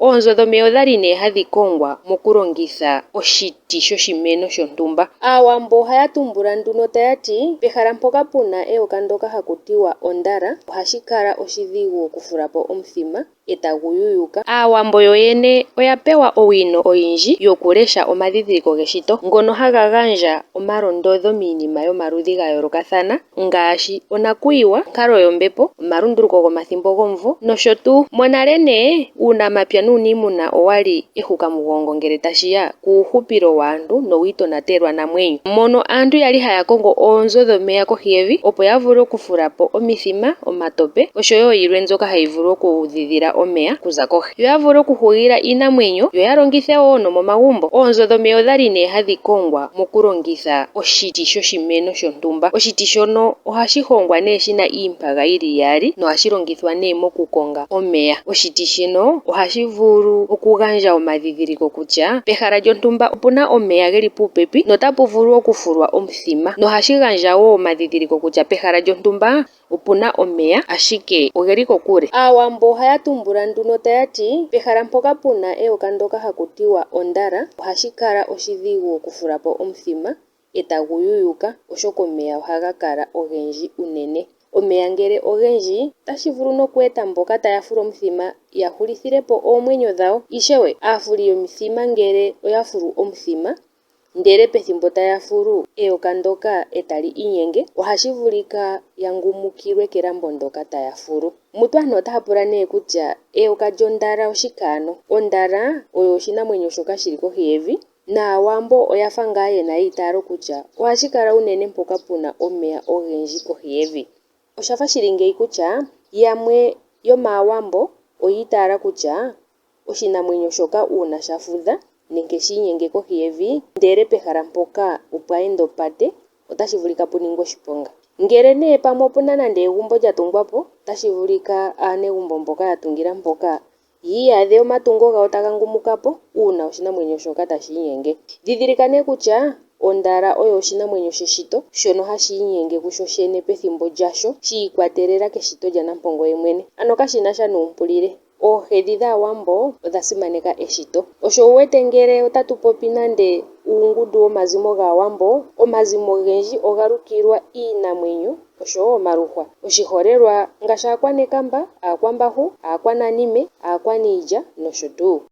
Oonzo dhomeya odhali nee hadhi kongwa mokulongitha oshiti shoshimeno shontumba. Aawambo ohaya tumbula nduno taya ti pehala mpoka puna eyoka ndyoka haku tiwa ondala ohashi kala oshidhigu okufula po omuthima etagu yuyuka. Aawambo yoyene oya pewa owino oyindji yokulesha omadhidhiliko geshito ngono haga gandja omalondodho miinima yomaludhi ga yoolokathana ngaashi onakuyiwa, onkalo yombepo, omalunduluko gomathimbo gomumvo nosho tuu. Monale nee uunamapya nuuniimuna owali ehukamugongo ngele tashiya kuuhupilo waantu nowiitonatelwa namwenyo mono aantu yali haya kongo oonzo dhomeya kohi yevi opo ya vule okufula po omithima, omatope oshowo yilwe mbyoka hayi vulu okudhidhila omeya okuza kohi yo ya vule okuhugila iinamwenyo yo ya longithe wo nomomagumbo. Oonzo dhomeya odhali nee hadhi kongwa mokulongitha oshiti shoshimeno shontumba. Oshiti shono ohashi hongwa nee shina iimpaga yili iyali nohashi longithwa nee mokukonga omeya. Oshiti shino ohashi vulu okugandja omadhidhiliko kutya pehala lyontumba opuna omeya geli puupepi notapu vulu okufulwa omuthima nohashi gandja wo omadhidhiliko kutya pehala lyontumba opuna omeya ashike ogeli kokule. Aawambo ohaya tumbula nduno taya ti pehala mpoka puna eyoka ndyoka haku tiwa ondala ohashi kala oshidhigu okufula po omuthima etagu yuyuka oshoka omeya ohaga kala ogendji unene. Omeya ngele ogendji otashi vulu noku eta mboka taya fulu omuthima ya hulithile po oomwenyo dhawo. Ishewe aafuli yomithima ngele oya fulu omuthima ndele pethimbo taya fulu eyoka ndyoka etali inyenge ohashi vulika ya ngumukilwe kelambo ndyoka taya fulu. Mutu aantu otaya pula nee kutya eyoka lyondala oshike ano? Ondala oyo oshinamwenyo shoka shili kohi yevi nAawambo oya fa ngaa yena eitaalo kutya ohashi kala unene mpoka puna omeya ogendji kohi yevi. Oshafa shili ngeyi kutya yamwe yomAawambo oyi itaala kutya oshinamwenyo shoka uuna sha fudha nenge shi inyenge kohi yevi ndele pehala mpoka opwa enda opate otashi vulika pu ningwe oshiponga. Ngele nee pamwe opuna nande egumbo lya tungwa po otashi vulika aanegumbo mboka ya tungila mpoka yi iyadhe omatungo gawo taga ngumuka po uuna oshinamwenyo shoka tashi inyenge. Ndhindhilika nee kutya ondala oyo oshinamwenyo sheshito shono hashi inyenge kusho shene pethimbo lyasho shi ikwatelela keshito lyaNampongo yemwene, ano kashina sha nuumpulile. Oohedhi dhAawambo odha simaneka eshito. Osho wu wete ngele otatu popi nande uungundu womazimo gAawambo, omazimo ogendji oga lukilwa iinamwenyo oshowo omaluhwa. Oshiholelwa ngaashi Aakwanekamba, Aakwambahu, Aakwananime, Aakwaniilya nosho tuu.